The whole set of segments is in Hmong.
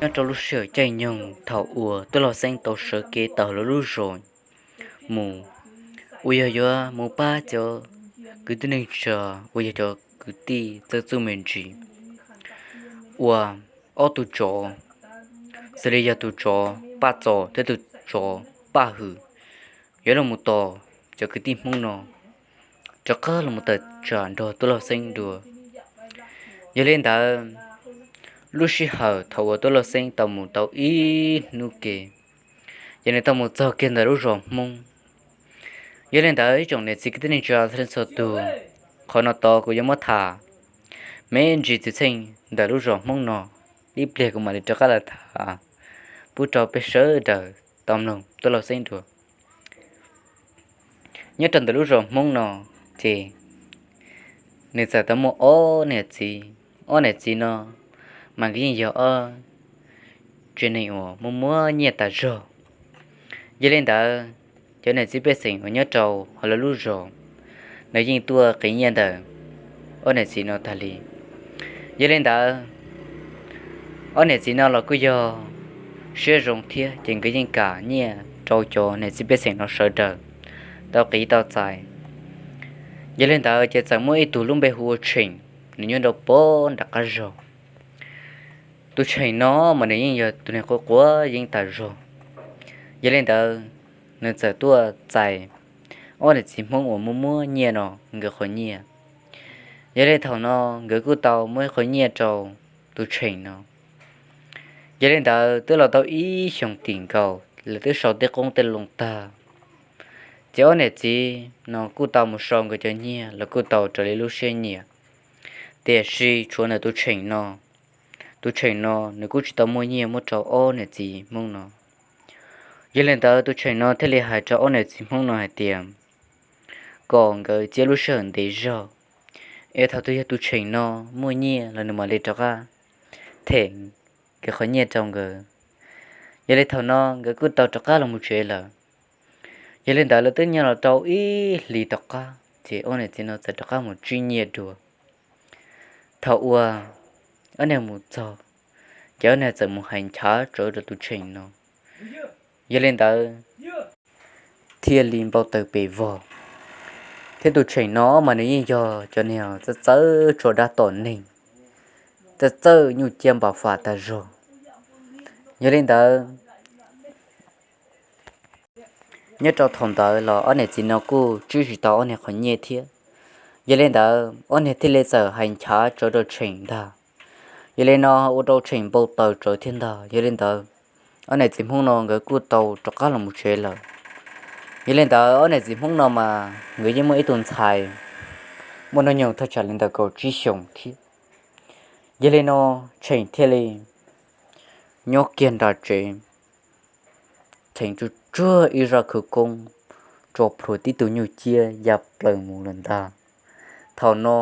Nyob rau lub sij hawm caij nyoog thaum uas Tub Lauj Xeeb tau sawv kev tawm lawv lub zos mus, uas yog yuav mus pab cov kwv tij neej tsa uas yog cov kwv tij txawj txuj me ntsis, uas ob tug tsov, xws li yog tus tsov Paj Txos thiab tus tsov Paj Hwm, yuav los mus tos cov kwv tij Hmoob no rov qab los mus tawm tsam nrog Tub Lauj Xeeb dua. Yog li ntawd, lub sij hawm thaum uas Tub Lauj Xeeb tau mus tau ib hnub ke, ces nws tau mus txog kiag ntawm lub zos Hmoob. Yog li ntawd ib tsoom niam txiv kwv tij neej tsa txhua leej txhua tus, qhov no tod kuv yuav muab tham me ntsis txwm txheej ntawm lub zos Hmoob no, ib pliag kuv mam li rov qab los tham pub rau peb sawv daws tau mloog Tub Lauj Xeeb dua. Nyob rau ntawm lub zos Hmoob no, ces nws txawm tau muaj ob niam txiv. Ob niam txiv no mas nkawd yeej yog ob tsev neeg uas muaj muaj nyiaj tas zog. Yog li ntawd, cov niam txiv pej xeem uas nyob rau hauv lawv lub zos, nws yeej tuaj qiv nyiaj ntawm ob niam txiv no tag li. Yog li ntawd, ob niam txiv no los kuj yog siab zoo thiab, ces nkawd yeej kam nyiaj rau cov niam txiv pej xeem no sawv daws tau qiv tau txais. Yog li ntawd ces txawm muaj ib tug lub npe hu ua Tsheem, nws nyob rau pem nram qab zos. Tus Tsheem no mas nws yeej yog tus neeg quav quav yeeb tas zog. Yog li ntawd, nws txawm tuaj txais ob niam txiv Hmoob uas muaj muaj nyiaj no nkawd qhov nyiaj. Yog li thaum no, nkawd kuj tau muab ib qhov nyiaj rau tus Tsheem no. Yog li ntawd, twb los tau ib xyoos tim nkaus, lawv twb sau tej qoob tej loo tag, ces ob niam txiv no kuj tau mus sau nkawd cov nyiaj los kuj tau raws li lub siab nyiam. Tiam sis tshuav ntawm tus Tsheem no, tus Tsheem no nws kuj tsis tau muaj nyiaj muab rau ob niam txiv Hmoob no. Yog li ntawd, tus Tsheem no thiaj li hais rau ob niam txiv Hmoob no hais tias kom nkawd cia lub sij hawm ntev zog, es thaum twg yog tus Tsheem no muaj nyiaj los nws mam li rov qab them nkawd qhov nyiaj rau nkawd. Yog li thaum no nkawd kuj tau rov qab los mus tsev lawm. Yog li ntawd, lawv twb nyob los rau ib hlis tom qab, ces ob niam txiv no txawm rov qab mus tsib nyiaj dua. Thaum uas ob niag mus txog, ces ob niag txawm mus hais nchav tsawv rau tus Tsheem no. Yog li ntawd, thiaj li npau taws pes vog. Thiab tus Tsheem no mas nws yeej yog cov niag txawj txawj tso dab tom neeg, txawj txawj nyuj ciab npam fam tas zog. Yog li ntawd, nyob rau thaum ntawd los ob niam txiv no kuj tswb tsis tau ob niag qhov nyiaj thiab. Yog li ntawd, ob niag thiaj li txawm hais nchav tsawv rau Tsheem ntag. Yog li no ua rau Tsheem npau taws tsawv thiab ntag. Yog li ntawd, ob niam txiv Hmoob no nkawd kuj tau rov qab los mus tsev lawm. Yog li ntawd, ob niam txiv Hmoob no mas nkawd yeej muaj ib tug ntxhais muaj hnub nyoog thaj tsam li ntawm kaum tsib xyoos thiab. Yog li no, Tsheem thiaj li nyob kiag nram tsev, Tsheem tsuag tsuag ib zaj khawv koob, tso plhuav tib tug nyuj ciab ya plaws mus lawm ntag. Thaum no,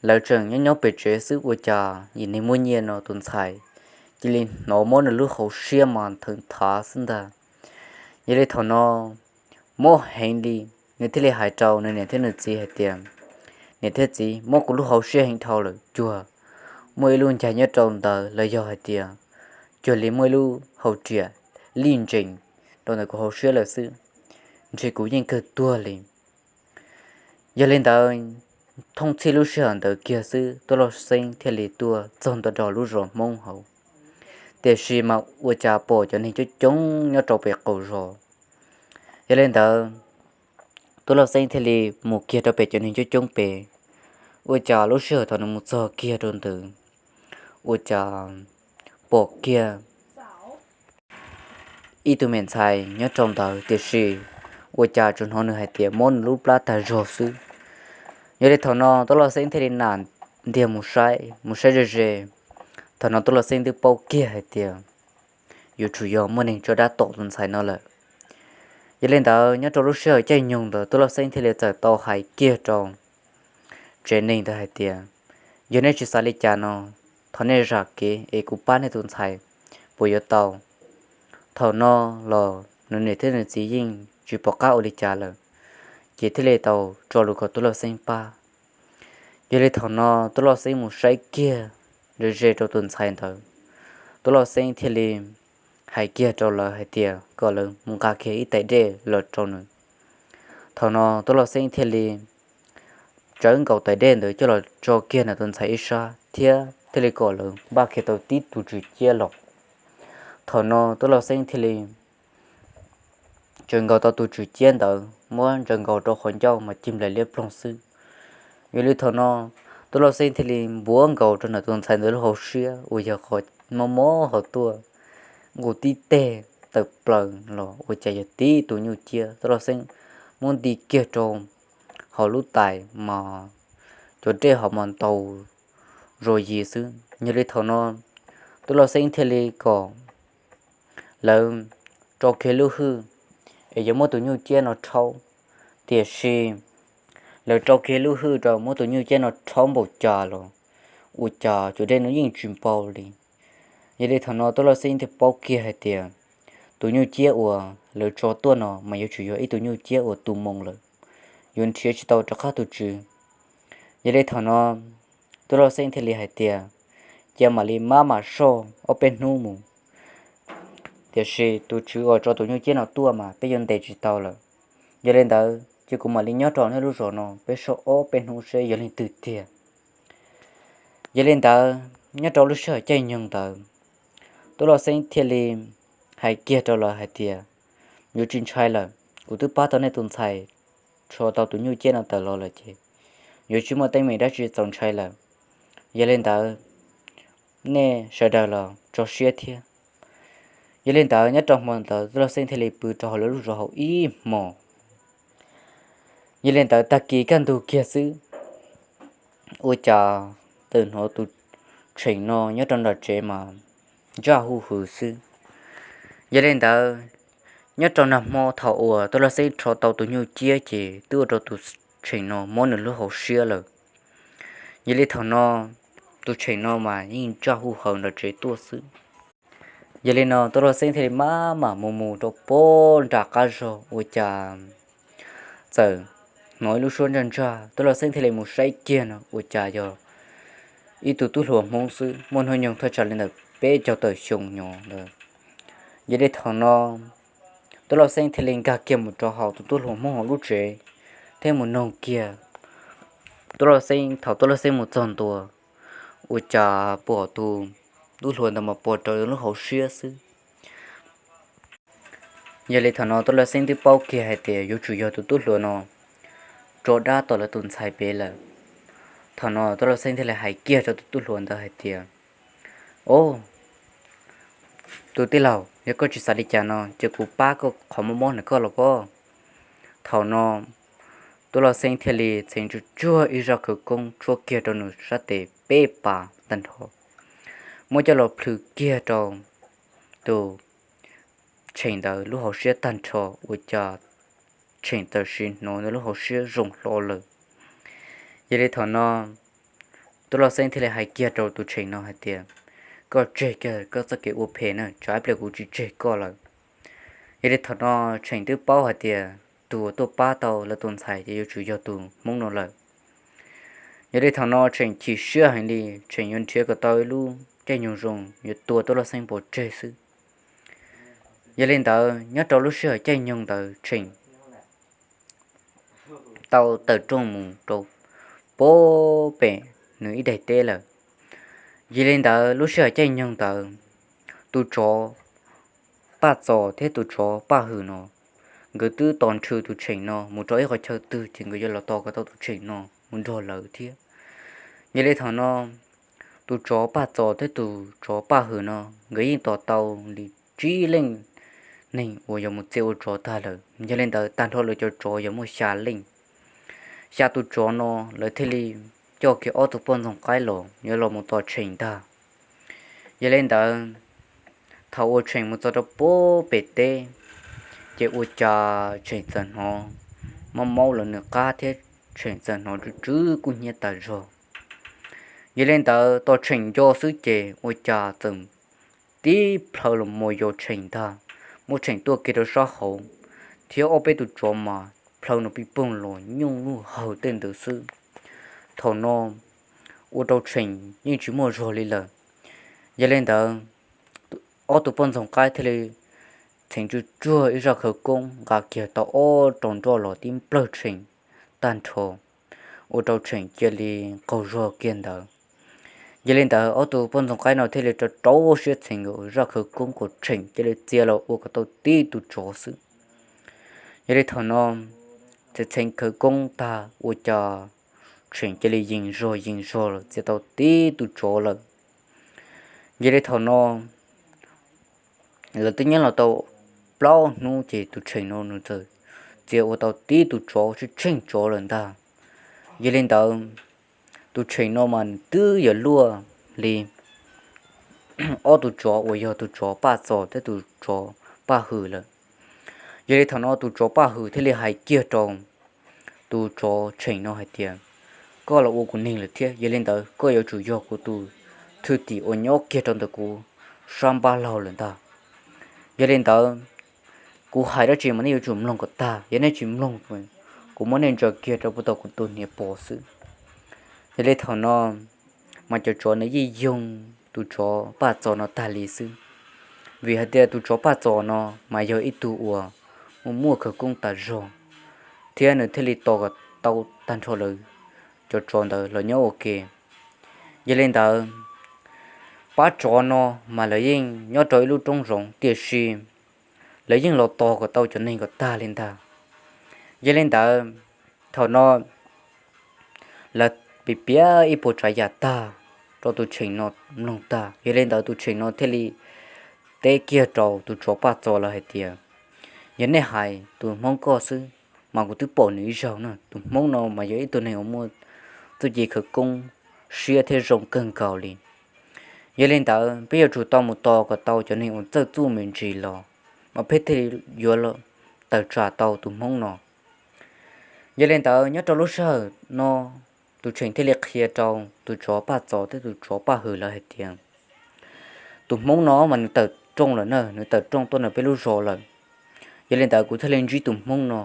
lawv tseem nyob nyob pem tsev xwb ua cas yim neeg muaj nyiaj no tus ntxhais cia li hnov mob nws lub hauv siab mas nthawv nthav xwb ntag. Yog li thaum no, mob heev li, nws thiaj li hais rau nws niam thiab nws txiv hais tias, Niam thiab txiv, mob kuv lub hauv siab heev dhau lawm, cuag muaj ib lub ncaig nyob rau ntawd los yog hais tias cuag li muaj ib lub hauv riam lij ntsees rau ntawm kuv hauv siab lawm xwb, ntshe kuv yeej kawg tuag li. Yog li ntawd, thooj txhij lub sij hawm ntawd kiag xwb, Tub Lauj Xeeb thiaj li tuaj txog ntua rau lub zos Hmoob hauv, tiam sis mas ua cas pom cov neeg coob coob nyob rau pem qaum zos. Yog li ntawd, Tub Lauj Xeeb thiaj li mus kiag rau pem cov neeg coob coob pem, ua cas lub sij hawm thaum nws mus txog kiag rau ntawd, ua cas pom kiag ib tug me ntxhais nyob rau ntawd, tiam sis ua cas tsuas hnov nws hais tias mob nws lub plab tag zog xwb. Yog li thaum no Tub Lauj Xeeb thiaj li nam ntiag mus saib, mus saib ze ze. Thaum no Tub Lauj Xeeb twb paub kiag hais tias yuav tsum yog muaj neeg tso dab tom tus ntxhais no lawm. Yog li ntawd, nyob rau lub sij hawm caij nyoog ntawd Tub Lauj Xeeb thiaj li txawm tau hais kiag rau tsev neeg ntawd hais tias, Yog nej tsis xav li cas no, thov nej zam kev es kuv pab nej tus ntxhais puas yuav tau? Thaum no los nws niam thiab nws txiv yeej tsis pom qab ua li cas lawm, ces thiaj li tau tso lus kom Tub Lauj Xeeb pab. Yog li thaum no Tub Lauj Xeeb mus saib kiag ze ze rau tus ntxhais ntawd, Tub Lauj Xeeb thiaj li hais kiag rau lawv hais tias kom lawv mus nqa kiag ib tais dej los rau nws. Thaum no Tub Lauj Xeeb thiaj li tsawv nkaus tais dej ntawd coj los tso kiag nws tus ntxhais ib sab thiab thiaj li kom lawv npaj kiag tau tib tug tswm ciab los. Thaum no Tub Lauj Xeeb thiaj li tsawv nkaus tau tus tswm ciab ntawd muab ntsaws nkaus rau qhov ncauj mas cig nplaim liab ploog xwb. Yog li thaum no Tub Lauj Xeeb thiaj li npuav nkaus rau nws tus ntxhais ntawd lub hauv siab uas yog qhov mob mob hauv tuaj, nqus tib teg tawm plaws los ua cas yog tib tus nyuj ciab. Tub Lauj Xeeb muab nti kiag rau hauv lub tais mas cov dej ho mas ntaus zuj zus xwb. Yog li thaum no Tub Lauj Xeeb thiaj li kom lawv rau kiag lub hwj es yuav muab tus nyuj ciab no rhaub. Tiam sis lawv rau kiag lub hwj rau muab tus nyuj ciab no rhaub npaum cas los ua cas cov dej no yeej tsis npau li. Yog li thaum no Tub Lauj Xeeb thiaj paub kiag hais tias tus nyuj ciab uas lawv tso tuaj no mas yuav tsum yog ib tug nyuj ciab uas tu moo lawm, yuav nrhiav tsis tau rov qab tus tswv. Yog li thaum no Tub Lauj Xeeb thiaj li hais tias, cia mam li maj mam soj ob peb hnub mus, tiam sis tus tswv uas tso tus nyuj ciab no tuaj mas peb yuav ntes tsis tau lawm. Yog li ntawd ces kuv mam li nyob rau nej lub zos no peb soj ob peb hnub seb yog leej twg tiag. Yog li ntawd nyob rau lub sij hawm caij nyoog ntawd, Tub Lauj Xeeb thiaj li hais kiag rau lawv hais tias, yuav tsis ntshai lawm, kuv twb pab tau nej tus ntxhais tso tau tus nyuj ciab no tawm los lawm ces yuav tsis muaj teeb meem dab tsi txaus ntshai lawm. Yog li ntawd nej sawv daws los tso siab thiab. Yog li ntawd nyob rau hmo ntawd Tub Lauj Xeeb thiaj li pw rau hauv lawv lub zos hauv ib hmos. Yog li ntawd tag kis kaj ntug kiag xwb, ua cas txawm hnov tus Tsheem no nyob rau nram tsev mas ntsaj huj hwm xwb. Yog li ntawd nyob rau nag hmo thaum uas Tub Lauj Xeeb rho tau tus nyuj ciab ces twb ua rau tus Tsheem no mob nws lub hauv siab lawm. Yog li thaum no tus Tsheem no mas yeej ntsaj huj hwm nram tsev tuaj xwb. Yog li no Tub Lauj Xeeb thiaj li maj mam mus mus rau puag nram qab zog ua cas txawm hnov ib lub suab ntsaj ntsaj. Tub Lauj Xeeb thiaj li mus saib kiag no ua cas yog ib tug tub hluas Hmoob xwb, muaj hnub nyoog thaj tsam li ntawm peb caug tawm xyoo nyob ntawd. Yog li thaum no Tub Lauj Xeeb thiaj li nkag kiag mus rau hauv tus tub hluas Hmoob hauv lub tsev thiab mus noog kiag Tub Lauj Xeeb. Thaum Tub Lauj Xeeb mus txog ntua ua cas pom tus tub hluas ntawd mas pom raws lub hauv siab xwb. Yog li thaum no Tub Lauj Xeeb twb paub kiag hais tias yuav tsum yog tus tub hluas no tso dab tom lawv tus ntxhais pem lawm. Thaum no Tub Lauj Xeeb thiaj li hais kiag rau tus tub hluas ntawd hais tias, o, tus tij laug, yog koj tsis xav li cas no ces kuv pab koj qhov mob mob ntawm koj los pob. Thaum no Tub Lauj Xeeb thiaj li txheev tsuj tsuag ib zaj khawv koob tshuab kiag rau nws sab tes peb pas tag nrho, muab coj los plhws kiag rau tus Tsheem ntawd lub hauv siab tag nrho ua cas Tsheem txawm sim hnov nws lub hauv siab zoo hlo lawm. Yog li thaum no Tub Lauj Xeeb thiaj li hais kiag rau tus Tsheem no hais tias, koj tseg kiag koj txoj kev ua phem na, tsam ib pliag kuv tsis tseg koj lawm. Yog li thaum no Tsheem twb paub hais tias tus uas tuaj pab tau lawv tus ntxhais ces yuav tsum yog tus Hmoob no lawm. Yog li thaum no Tsheem chim siab heev li, Tsheem yuav nrhiav kom tau ib lub caij nyoog zoo yuav tua Tub Lauj Xeeb pov tseg xwb. Yog li ntawd nyob rau lub sij hawm caij nyoog ntawd Tsheem tau tawm rooj mus rau puag pem nws ib daim teb lawm. Yog li ntawd lub sij hawm caij nyoog ntawd tus tsov Paj Txos thiab tus tsov Paj Hwm no nkawd twb tos nrhw tus Tsheem no mus rau ib qhov chaw twg ces nkawd yuav los tos kom tau tus Tsheem no mus nrog lawv thiab. Yog li thaum no tus tsov Paj Txos thiab tus tsov Paj Hwm no nkawd yeej tos tau li tsib leej neeg uas yog mus txia ua tsov tag lawm. Yog li ntawd tag nrho lawv cov tsov yog muaj xya leej. Xya tus tsov no lawv thiaj li coj kiag ob tug poj ntxoog qaib los yuav los mus tos Tsheem ntag. Yog li ntawd thaum uas Tsheem mus txog rau puag pem teb ces ua cas Tsheem txawm hnov maub maub lawv nws qab thiab Tsheem txawm hnov tsw tsw kub hnyiab tas zog. Yog li ntawd tos Tsheem nco xwb ces ua cas txawm tib plhaw los mus yos Tsheem ntag, muab Tsheem tuaj kiag rau sab hauv thiab ob peb tus tsov mas plhaw nws pij poog los nyooj lub hawv tej ntawd xwb. Thaum no ua rau Tsheem yeej tsis muaj zog li lawm. Yog li ntawd ob tug poj ntxoog qaib thiaj li txheev tsuj tsuag ib zaj khawv koob nqa kiag tau ob rau nroj los tib nplawg Tsheem tag nrho, ua rau Tsheem cia li qaug zog kiag ntawd. Yog li ntawd ob tug poj ntxoog qaib no thiaj li rau rau siab txheev zaj khawv koob kom Tsheem cia li txia los ua kom tau tib tug tsov xwb. Yog li thaum no txheev txheev khawv koob tag ua cas Tsheem cia li yees zog yees zog los txia tau tib tug tsov lawm. Yog li thaum no lawv twb nyob los tau plaub hnub ces tus Tsheem no nws txawm txia ua tau tib tug tsov tsheej tsheej tsov lawm ntag. Yog li ntawd tus Tsheem no mas nws twb yuav luaj li ob tug tsov uas yog tus tsov Paj Txos thiab tus tsov Paj Hwm lawm. Yog li thaum no tus tsov Paj Hwm thiaj li hais kiag rau tus tsov Tsheem no hais tias, koj los ua kuv neeg lawm thiab, yog li ntawd koj yuav tsum yog kuv tus thwj tim uas nyob kiag rau ntawm kuv sab npab laug lawm ntag. Yog li ntawd kuv hais dab tsi mas nej yuav tsum mloog kom tag, yog nej tsis mloog, kuv muab nej ntsaws kiag rau puag tom kuv tus hniav pos xwb. Yog li thaum no mas cov tsov nws yeej yoog tus tsov Paj Txos no tag li xwb, vim hais tias tus tsov Paj Txos no mas yog ib tug uas muaj muaj khawv koob tas zog, thiab nws thiaj li tos kom tau tag nrho lawv cov tsov ntawd los nyob ua ke. Yog li ntawd pab tsov no mas lawv yeej nyob rau ib lub roob zoov, tiam sis lawv yeej los tos kom tau cov neeg kom tag li ntag. Yog li ntawd thaum no lawv piav piav ib puas tsav yam tag rau tus Tsheem no mloog tag, yog li ntawd tus Tsheem no thiaj li teb kiag rau tus tsov Paj Txos lawv hais tias, yog nej hais tus Hmoob koj xwb mas kuv twb pom nws ib zaug na. Tus Hmoob no mas yog ib tug neeg uas muaj txuj ci khawv koob siab thiab zoo kawg nkaus li. Yog li ntawd peb yuav tsum tau mus tos kom tau cov neeg uas txawj txuj me ntsis los mas peb thiaj li yuav tawm tsam tau tus Hmoob no. Yog li ntawd nyob rau lub sij hawm no tus Tsheem thiaj li qhia rau tus tsov Paj Txos thiab tus tsov Paj Hwm lawv hais tias, tus Hmoob no mas nws tawm rooj lawm na, nws tawm rooj tuaj ntawm peb lub zos lawm. Yog li ntawd kuv thiaj li ntsib tus Hmoob no.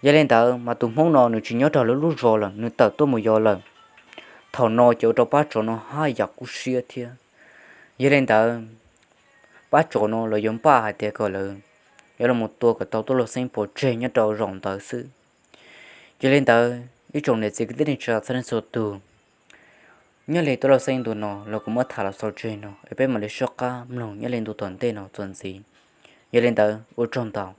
Yog li ntawd mas tus Hmoob no nws tsis nyob rau lawv lub zos lawm, nws tawm tuaj mus yos lawm. Thaum no ces ua rau pab tsov no haj yam kub siab thiab. Yog li ntawd pab tsov no los yuav npaj hais tias kom lawv yuav los tua kom tau Tuaj Luj Xeeb pov tseg nyob rau zaum ntawd xwb. Yog li ntawd ib tsoom niam txiv kwv tij neej tsa txhua leej txhua tus, nyob li Tuaj Luj Xeeb ntu no los kuv muab tham los xaus tseg no es peb mam li soj qab mloog nyob li ntu tom ntej no txuas ntxiv. Yog li ntawd ua tsaug ntau.